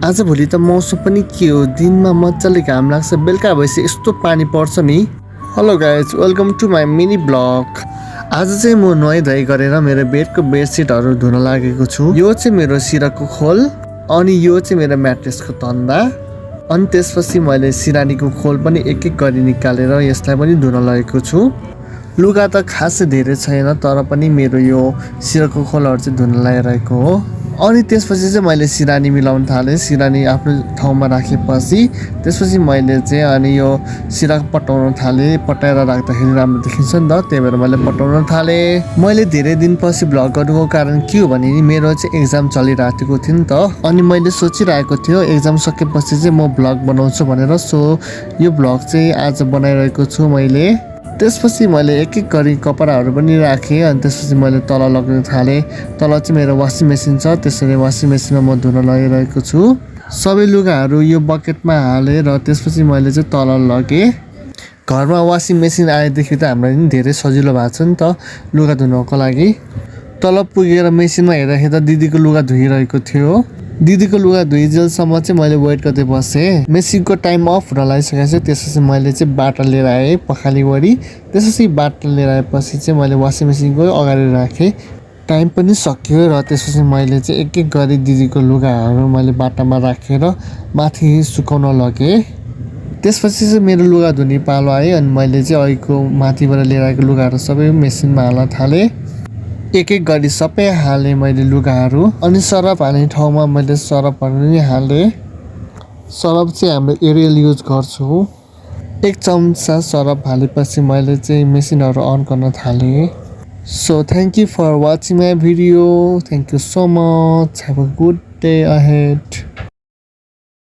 आजभोलि त मौसम पनि के हो, दिनमा मजाले घाम लाग्छ, बेलुका भएपछि यस्तो पानी पर्छ नि। Hello guys, welcome to my mini blog. आज चाहिँ म नुहाइधुवाइ गरेर मेरो बेडको बेडसिटहरू धुन लागेको छु। यो चाहिँ मेरो सिरकको खोल, अनि यो चाहिँ मेरो म्याट्रेसको तन्दा, अनि त्यसपछि मैले सिरानीको खोल पनि एक एक गरी निकालेर यसलाई पनि धुन लगेको छु। लुगा त खासै धेरै छैन, तर पनि मेरो यो सिरकको खोलहरू चाहिँ धुन लगाइरहेको हो। अनि त्यसपछि चाहिँ मैले सिरानी मिलाउन थालेँ। सिरानी आफ्नो ठाउँमा राखेपछि त्यसपछि मैले चाहिँ अनि यो सिरक पटाउन थालेँ। पटाएर राख्दाखेरि राम्रो देखिन्छ नि त, त्यही भएर मैले पटाउन थालेँ। मैले धेरै दिनपछि भ्लग गर्नुको कारण के हो भने मेरो चाहिँ एक्जाम चलिरहेको थियो नि त, अनि मैले सोचिरहेको थियो एक्जाम सकेपछि चाहिँ म भ्लग बनाउँछु भनेर। सो यो भ्लग चाहिँ आज बनाइरहेको छु मैले। त्यसपछि मैले एक एक गरी कपडाहरू पनि राखेँ, अनि त्यसपछि मैले तल लगाउन थालेँ। तल चाहिँ मेरो वासिङ मेसिन छ, त्यसरी वासिङ मेसिनमा म धुन लगाइरहेको छु। सबै लुगाहरू यो बकेटमा हालेँ र त्यसपछि मैले चाहिँ तल लगेँ। घरमा वासिङ मेसिन आएदेखि त हामीलाई पनि धेरै सजिलो भएको छ नि त लुगा धुनको लागि। तल पुगेर मेसिनमा हेर्दाखेरि त दिदीको लुगा धोइरहेको थियो। दिदीको लुगा धोइजेलसम्म चाहिँ मैले वेट गर्दै बसेँ। मेसिनको टाइम अफ हुन लागिसकेको छ। त्यसपछि मैले चाहिँ बाटा लिएर आएँ पखालीवरि। त्यसपछि बाटा लिएर आएपछि चाहिँ मैले वासिङ मेसिनको अगाडि राखेँ। टाइम पनि सक्यो र त्यसपछि मैले चाहिँ एक एक गरी दिदीको लुगाहरू मैले बाटामा राखेर माथि सुकाउन लगेँ। त्यसपछि चाहिँ मेरो लुगा धुने पालो आयो, अनि मैले चाहिँ अहिलेको माथिबाट लिएर आएको लुगाहरू सबै मेसिनमा हाल्न थालेँ। एक एक गरी सबै हालेँ मैले लुगाहरू, अनि सरफ हाल्ने ठाउँमा मैले सरफहरू पनि हालेँ। सरफ चाहिँ हाम्रो एरियल युज गर्छु। एक चम्चा सरफ हालेपछि मैले चाहिँ मेसिनहरू अन गर्न थालेँ। So thank you for watching my video. Thank you so much. Have a good day ahead.